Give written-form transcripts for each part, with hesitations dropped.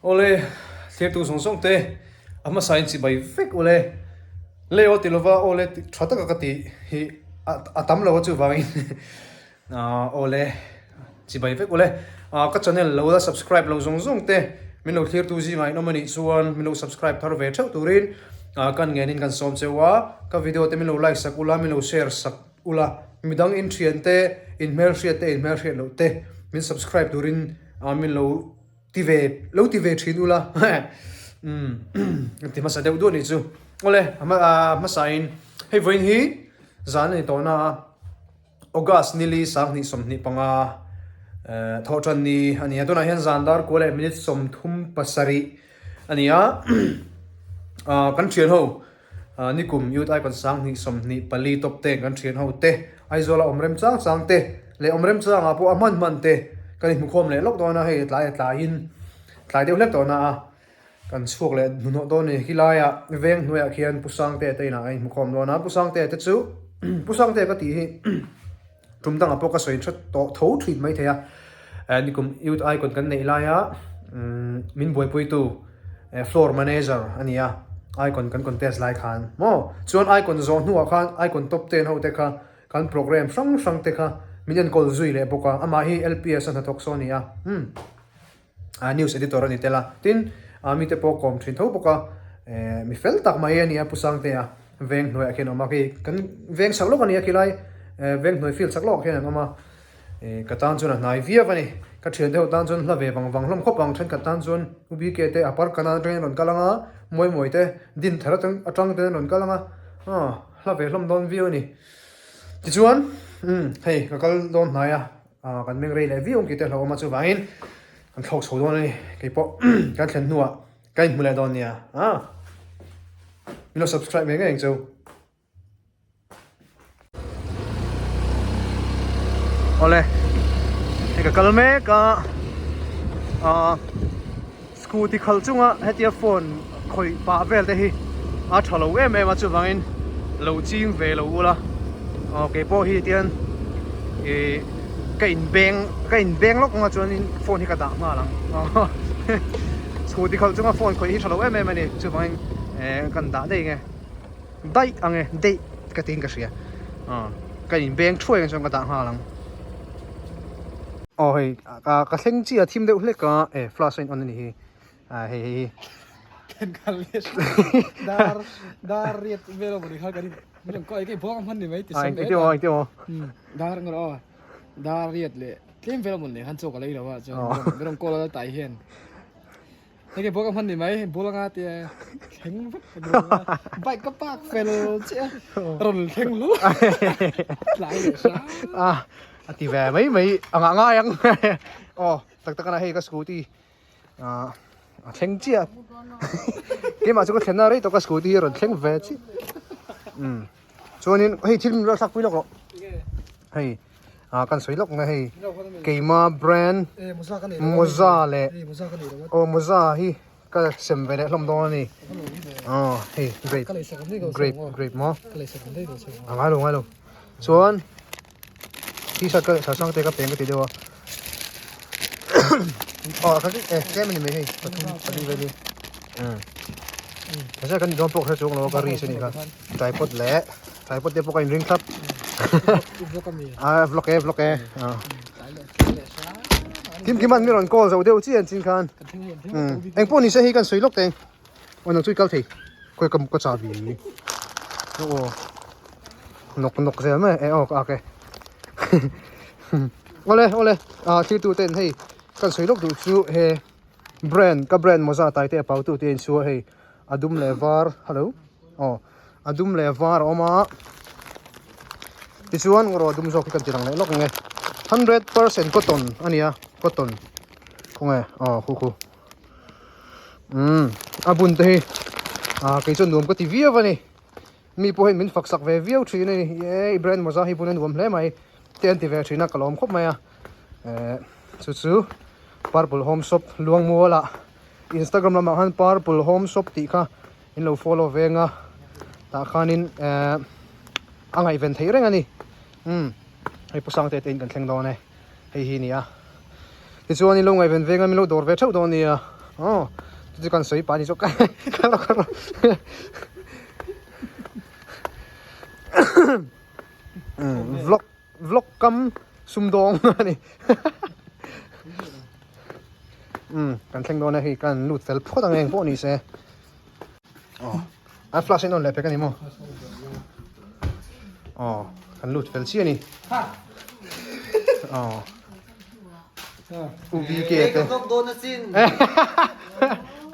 Awle, thlirtu zawng zawng te a hmasa in chibai vek ule. Lei aw ti lova awle tha taka ka tih hi a tam lo a chuvangin awle chibai vek ule. Ka channel lo la subscribe lo zawng zawng te min lo thlirtu zingah in awm anih chuan min lo subscribe thar ve theuh turin kan ngenin kan sawm cheu a. Ka video te min lo like sak ula min lo share sak ula midang in thian te in hmelhriat te in hmelhriat loh te min subscribe turin min lo ti ve lo ti ve thin ula umm kan ti hmasa deuh duah nih chu awle hmasa in hei vawiin hi zan a ni tawh na a August nili 2025 thawhtan ni a ni a tunah hian zan dar kua leh minute 37 a ni a kan thian ho Nikum Youth Icon 2024 top ten kan thian ho te, Aizawla awm rem chang chang te leh awm rem changah pawh a hman hman te kan inhmukhawm leh lawk dawn a, hei tlai a tlaiin tlai deuh hlek tawhna a kan chhuak leh hnuhnawh dawn a ni. Khilaiah veng hnuaiah khian Pu Sangtea te inah kan inhmukhawm dawn a, Pu Sangtea te chu Pu Sangtea ka tih hi Tum dangah pawh ka sawi tha tawh tho thin mai thei a, nikum Youth Icon kan neih laia min buaipuitu floor manager a ni a, Icon kan contest lai khan maw chuan Icon zawh hnuah khan Icon top ten ho te kha kan program hrang hrang te kha min enkawl zui leh bawk a, amah hi LPS a hnathawk saw a ni a. News editor a ni tel a, tin mite pawh kawm thin tho bawk a, mi fel tak mai a ni a Pu Sangtea veng hnuaiah khian a awm a, khi kan veng chak lawk a ni a khilai veng hnuai field chak lawkah khian an awm a, ka tan chuan a hnai viau a ni, ka thian deuh tan chuan hla ve vang vang hlawm khawp ang, thenkhat tan chuan U BK te a park kana atangin an rawn kal ang a, Mawi Mawi te din thar atang ten an rawn kal ang a, hla ve hlawm dawn viau a ni. Tichuan hei ka kal dawn hnai a. Ah kan meng rei leh viau ang tih te hlauhawm a chuvangin kan thlawk chho dawn a ni keipawh kan thlen hnuah ka inhmu leh dawn nia ah min lo subscribe ngei ngei ang cheu. Awle hei ka kal mek a ah Scooty khalh chunga hetia phone khawih pah vel te hi a tha lo em em a chuvangin lo ching ve lo ula aw keipawh hi tian ih ka inbeng ka inbeng lawk anga chuanin phone hi ka dah nghal ang scooty khalh chunga phone khawih hi tha lo em em a ni chuvangin eh kan dah daih nge daih ang e daih ka tiin ka hria aw ka inbeng thuai ang chuan ka dah nghal ang. Aw hei ka ka thleng chiah a thim deuh hlek a e flash a in on a ni hi ah hei hei hi Kan kal leh dar dar riat vel a ni kha kan in ko ke bawng hman ni mai ti sam e ta engti maw dar ngor aw dar riat leh tlem vel mun le han chaw ka lei lo a chuan berong call a tai hian Hei bawk a hman ni mai bul anga tia thleng vek bike ka park fel chiah a rawn thleng lu tlai leh hram a a ti ve mai mai a ngah ngai ang aw tak tak ana hei ka scooty a a thleng chiah keimah chu ka thlen na rei tawh ka scooty hi a rawn thleng ve chiah um chuanin hei thil min ruat thlak pui lawk rawh hei ah kan sawi lawk nge hei keima brand mawza leh aw mawza hi ka sem ve leh hlawm dawn a ni aw hei grape grape grape maw a ngai lo ngai lo chuan t-shirt ka sarsang te ka peng ka ti deuh a aw ka eh tlem a ni mai hei pathum pali vel hi mahse kan dawn pawh kha chuang lo a ka ri se ni kha tripod leh tripod te pawh ka inring thlap a vlog e vlog e kim kim an mi rawn call zo deuh chi an chin khan eng pawh ni se hi kan sawi lawk teng aw nang chu i kal thei khawi ka ka chahbi aw nawk nawk zel mai e aw ka ak e awle awle a thil tu ten hei kan sawi lawk duh chu he brand ka brand mawza tai te a pau tu te in chua hei a dum leh var hello aw a dum leh var a awm a tichuan rawh dum zawk hi kan ti lang leh lawk ang e 100% cotton a ni a cotton khawnge aw khu khu umm a bun te hi ah kei chuan nuam ka ti viau a ni mi pawh hian min fak sak ve viau thin a ni e i brand mawza hi bun a nuam hle mai te an ti ve thin a ka lawm khawp mai a eh chu chu purple home shop luangmual ah Instagram lamah khan purple home shop tih kha in lo follow veng a tah khanin eh a ngaihven theih reng a ni umm hei pu Sangte te in kan thleng dawn e hei hi a ni a tichuan in lo ngaihven veng a min lo dawr ve theuh dawn a nia. Aw chu chu kan sawi pah a ni chu ka kal rawh kal rawh vlog vlog kam sumdawng a ni umm kan thleng dawn a hei kan lut fel phawt ang eng pawh ni se aw an flash in on leh pek a ni maw aw kan lut fel chiah a ni aw u bk te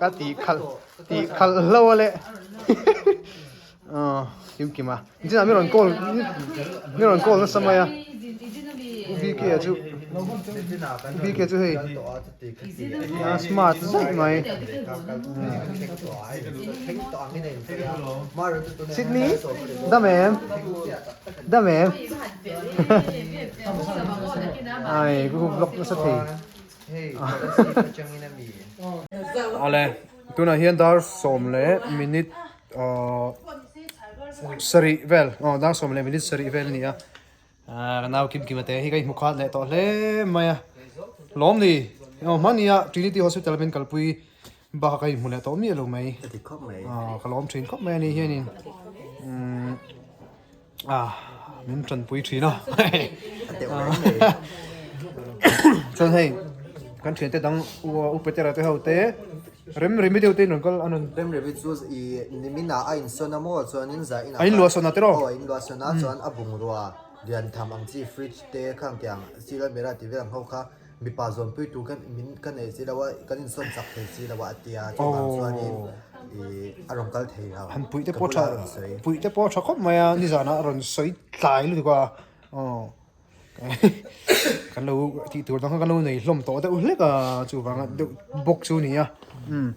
ka tih khalh tih khalh hlo a leh Aw kim kim a nichinah mi rawn call mi rawn call nasa mai a U BK a chu U BK chu hei a smart zaih mai Sydney dam em dam em ai ku vlog nasa thei Awle tunah hian dar sawm leh minute Aww sarih vel aw dar 10 minute sarih vel a ni a ahh ka nau kim kima te hi ka inhmu khat leh tawh hle mai a lawm ni aw hmani a Trinity Hospital min kalpui bak a ka inhmu leh tawh miah lo mai aw ka lawm thin khawp mai a ni hianin umm ah min tanpui thin a chuan hei kan thiante dang u Petera te ho te rem remi deuh te in rawn kal an rawn rem remi chu i nimin ah a insawn a maw chuanin zah inah a inluah sawn a tiraw aw a inluah sawn a chuan a bungrua lian tham ang chi fridge te khang tiang steel almirah tih vel ang ho kha Mipa zawnpui tur kan min ka nei si lo a, kan insawn chak thei si lo a a ti a, chuvang chuanin ih a rawn kal thei lo. Han puih te pawh tha puih te pawh tha khawp mai a, nizanah a rawn sawi tlai lutuk a, aw kan lo tih tur dang kha kan lo nei hlawm tawh deuh hlek a, chuvanga deuh bawk chu a ni a, umm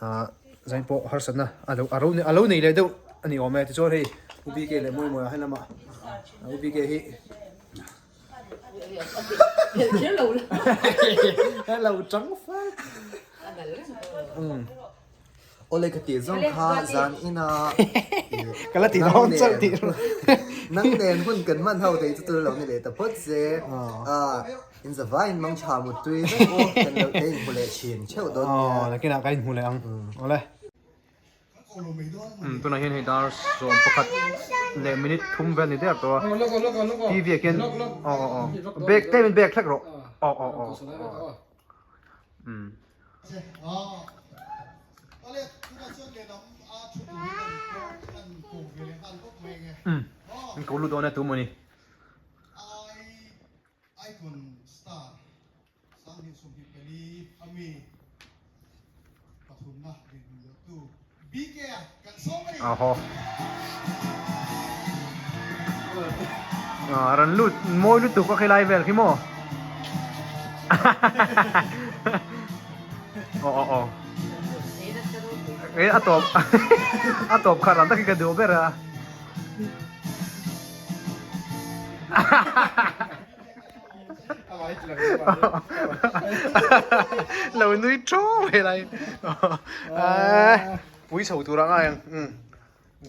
ah zain pawh harsatna a lo a lo nei leh deuh a ni awm e, tichuan hei U BK leh Mawimawia he lamah U BK hi. Lo tang fal. Awle ka tih zawng kha zan ina ka la ti dawn chauh tih nang nen hun kan hman ho thei chu chu lo ni leh ta phawt se a in zavai in mang tha muttui vek u kan lo te inhmu leh thin theuh dawn nia. Aw nakinah ka inhmu leh ang awle. Tunah hian hei dar 11 leh minute thum vel ni der tawh a TV ah khian aw aw aw bag tlem in bag thlek rawh aw aw aw umm. Umm an ko lut dawn e tu maw ni. Ahaw ah rawn lut mawi lutuk a khilai vel khi maw aw aw aw e a tawp a tawp kha ran takin ka duh ber a. Lo nui tho mai lai pui chho tur a ngai ang umm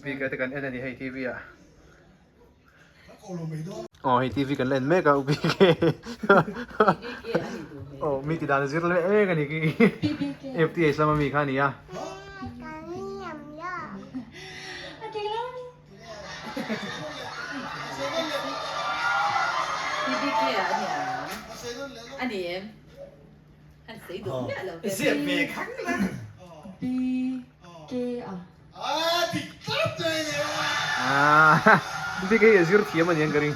bik te kan en a ni hei tv ah aw hei tv kan la en mek a u bk aw mi ti dan zir leh mek a ni khi fth lama mi kha a ni a. Bk hi a zir thiam a ni ang ka ring.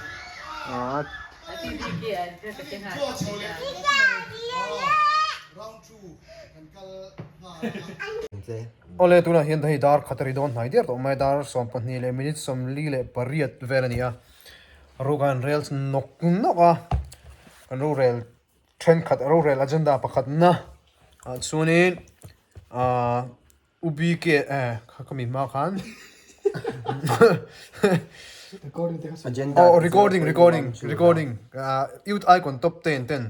Awle tunah hian hei dar khat a ri dawn hnai diar tawh mai a, dar 12 leh minute 48 vel a ni a, ro kan rel nawk nawk a, kan rorel thenkhat rorel agenda pakhatna ah chuanin ahh U BK eh kha mi hma khan oh recording recording recording ah youth icon top ten ten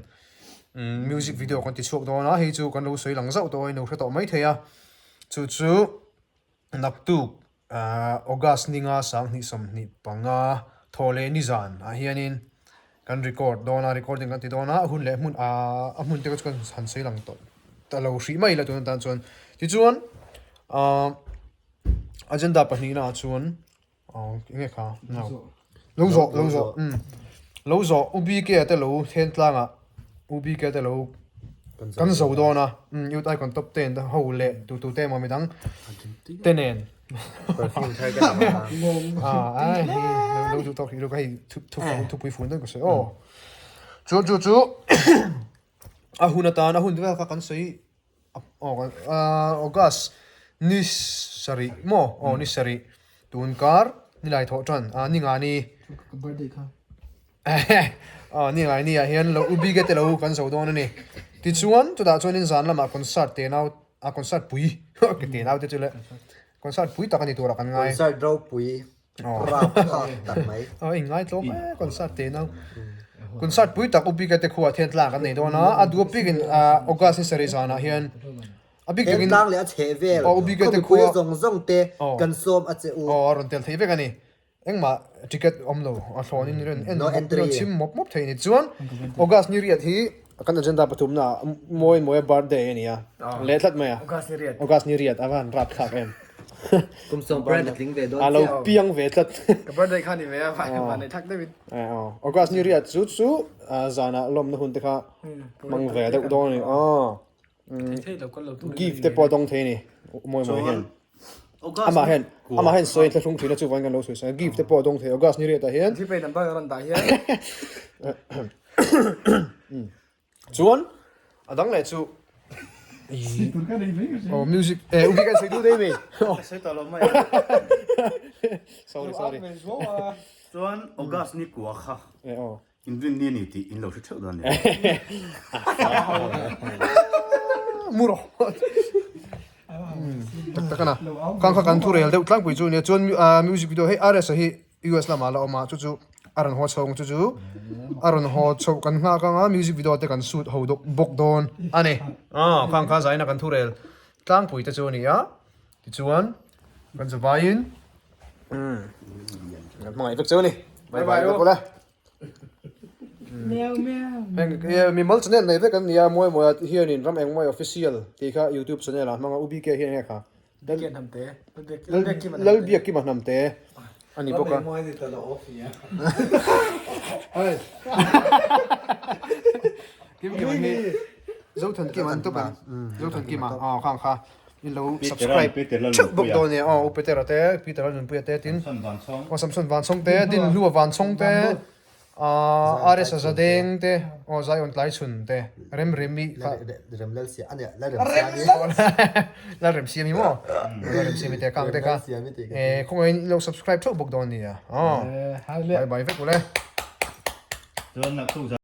music video kan ti chhuak dawn a hei chu kan lo sawi lang zauh tawh a ino hre tawh mai thei a chu chu naktuk ah August ninga 2025 thaw leh nizan ah hianin kan record dawn a recording kan ti dawn a hun leh hmun ah a hmun te kha chu kan han sawi lang tawh. ta lo hrih mai ila tun atan chuan. Tichuan ahh agenda pahnihna ah chuan ahh eng nge kha lo zawh lo zawh umm lo zawh U BK te lo then tlangah U BK te lo kan zo dawn a umm youth icon top ten te ho leh tu tu te emaw midang te nen ah ai lo duh tawk hrih lo ka hei thu thu thupui fun dawn ka sawi aw chuan chu chu a hun atan a hun vel kha kan sawi August ni sarih maw aw ni sarih tun kar ni lai thawh tan ah ni nga ni aw ni ngai ni ah hian lo u bik te lo kan zo dawn a ni tichuan chutah chuanin zan lamah concert te nau a concert pui te nau te chu le concert pui tak a ni turah kan ngai concert ropui Rap phak tak mai. Aw in ngai tlawm e concert te nau. Concert pui tak UPK te khuah thian tlang kan nei dawn a, a duh apiak in August ni sarih zanah hian a bik takin Heng tlang leh a chheh vel Aw UPK te khawmipui khuah zawng zawng te kan sawm a che u. Aw a rawn tel thei vek a ni. Engmah ticket awm lo a thlawn in rawn en No mawp entry. rawn chhim mawp mawp thei a ni. Chuan August ni riat hi kan agenda pathumna ah mawi mawia birthday a ni a, leh tlat mai a. August ni riat. August ni riat a va han rap thlak em. Kum sawm brand a tling ve dawn A lo chiah. piang ve tlat. Ka birthday kha ni ve a, van nei thak deuhin. August ni riat chu chu zanah lawmna hun te kha hmang ve deuh dawn a ni. Gift te pawh a dawng thei a ni mawi mawi hian. Amah hian amah hian sawi thlahrung thin a chuvangin kan lo sawi sawi a gift te pawh a dawng thei August ni riat ah hian. Gpay number ka rawn dah hian. Chuan a dang leh chu Oh music eh ubi kan sawi duh daih mai. Sawi tawh lo mai. Sorry sorry. Chuan August ni kua kha Eh aw. In rin ni a ni tih in lo hre theuh dawn nia. Mu rawh. Tak tak a na. Khang kha kan thu rel deuh tlangpui chu nia. Chuan music video hei RS a hi US lamah la awm a, chu chu a rawn haw chho ang chu chu a rawn haw chho kan nghak ang a music video te kan shoot ho bawk dawn a ni. Aw khang kha zaina kan thu rel tlangpui te chu a ni a, tichuan kan zavaiin umm kan hmangaih vek cheu a ni. Bye bye vek ula. Heng mimal channel nei vek an ni a, mawi mawi ah hianin ram engmawi official tih kha youtube channel ah hmang a, UBK hian nge kha Lalbiakkima Hnamte a ni bawk a. Kimkima hi Zothankima an tawp em? Zothankima aw khang kha in lo subscribe theuh bawk dawn nia aw U Petera te Peter-a Nunpuia te tin aw Samson Vanchhawng te Dinhlua Vanchhawng te Aaa RS a zadeng te aw Zion tlai chhun te Remremi kha Lalremsiami maw Lalremsiami te kang te kha eh khawngaihin in lo subscribe theuh bawk dawn nia aw bye bye vek ule.